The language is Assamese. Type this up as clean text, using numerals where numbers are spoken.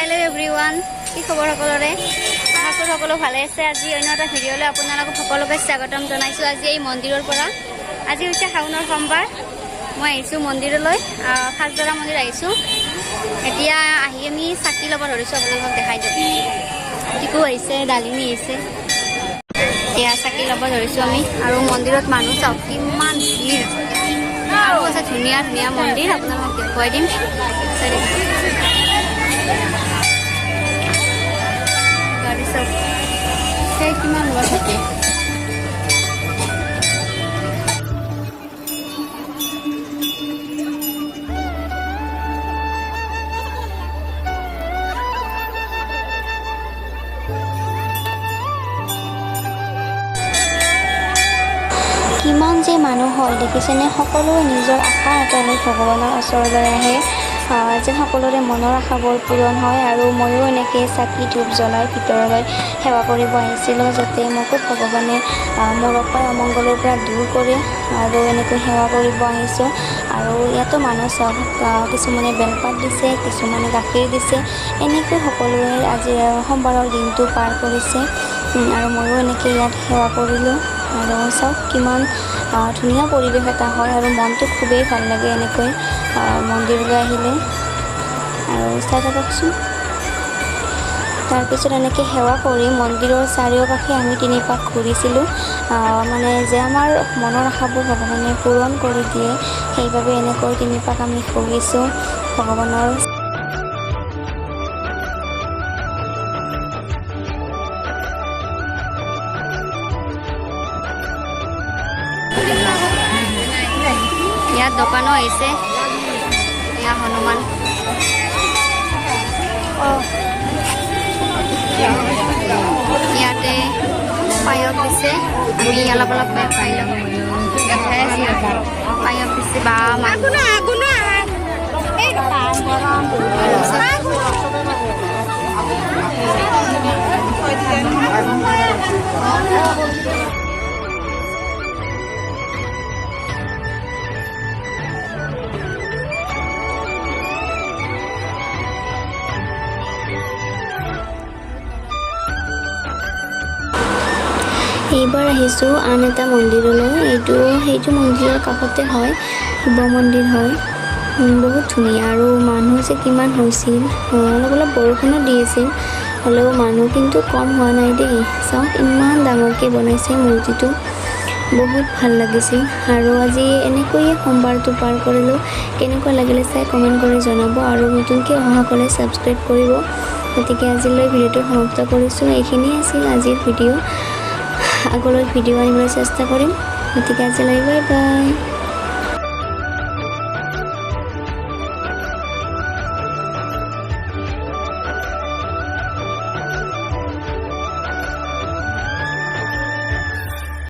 হেল্ল' এভৰিৱান, কি খবৰ সকলোৰে? আশা কৰোঁ সকলো ভালে আছে। আজি অন্য এটা ভিডিঅ'লৈ আপোনালোকক সকলোকে স্বাগতম জনাইছোঁ। আজি এই মন্দিৰৰ পৰা, আজি হৈছে শাওনৰ সোমবাৰ, মই আহিছোঁ মন্দিৰলৈ, খাজদৰা মন্দিৰ আহিছোঁ। এতিয়া আহি আমি চাকি ল'ব ধৰিছোঁ, আপোনালোকক দেখাই দিওঁ। টিকু আহিছে, ডালিমী আহিছে। এয়া চাকি ল'ব ধৰিছোঁ আমি। আৰু মন্দিৰত মানুহ চাওক কিমান ভিৰ। আৰু আছে ধুনীয়া ধুনীয়া মন্দিৰ, আপোনালোকক দেখুৱাই দিম। চাই দিম। গাড়ী চাওক, সেই কিমান লোৱা থাকে। কিমান যে মানুহ হয় দেখিছেনে? সকলোৱে নিজৰ আশা এটা লৈ ভগৱানৰ ওচৰলৈ আহে, যেন সকলোৰে মনৰ আশাবোৰ পূৰণ হয়। আৰু ময়ো এনেকৈ চাকি ধূপ জ্বলাই ভিতৰলৈ সেৱা কৰিব আহিছিলোঁ, যাতে মোকো ভগৱানে মোৰ অপায় অমংগলৰ পৰা দূৰ কৰে, আৰু এনেকৈ সেৱা কৰিব আহিছোঁ। আৰু ইয়াতো মানুহ চাওক, কিছুমানে বেলপাত দিছে, কিছুমানে গাখীৰ দিছে। এনেকৈ সকলোৱে আজি সোমবাৰৰ দিনটো পাৰ কৰিছে। আৰু ময়ো এনেকৈ ইয়াত সেৱা কৰিলোঁ। আৰু চাওক কিমান ধুনীয়া পৰিৱেশ এটা হয় আৰু মনটো খুবেই ভাল লাগে এনেকৈ মন্দিৰলৈ আহিলে। আৰু চাই থাককচোন। তাৰপিছত এনেকৈ সেৱা কৰি মন্দিৰৰ চাৰিওকাষে আমি তিনিপাক ঘূৰিছিলোঁ, মানে যে আমাৰ মনৰ আশাবোৰ ভগৱানে পূৰণ কৰি দিয়ে, সেইবাবে এনেকৈ তিনিপাক আমি ঘূৰিছোঁ ভগৱানৰ। ইয়াত দোকানো আহিছে। এয়া হনুমান। ইয়াতে পায়স দিছে, আমি অলপ অলপ পায়স খাই লওঁ। পায়স দিছে বা মানুহ। এইবাৰ আহিছোঁ আন এটা মন্দিৰলৈ। এইটো সেইটো মন্দিৰৰ কাষতে হয়, শিৱ মন্দিৰ হয়। বহুত ধুনীয়া। আৰু মানুহ যে কিমান হৈছিল, অলপ অলপ বৰষুণো দি আছিল, হ'লেও মানুহ কিন্তু কম হোৱা নাই দেই। চাওক ইমান ডাঙৰকৈ বনাইছে মূৰ্তিটো, বহুত ভাল লাগিছিল। আৰু আজি এনেকৈয়ে সোমবাৰটো পাৰ কৰিলোঁ। কেনেকুৱা লাগিলে চাই কমেণ্ট কৰি জনাব আৰু নতুনকৈ অহাসকলে ছাবস্ক্ৰাইব কৰিব। গতিকে আজিলৈ ভিডিঅ'টো সমাপ্ত কৰিছোঁ। এইখিনিয়ে আছিল আজিৰ ভিডিঅ'। আগলৈ ভিডিঅ' আনিবলৈ চেষ্টা কৰিম। গতিকে আজিলৈ বাই বাই।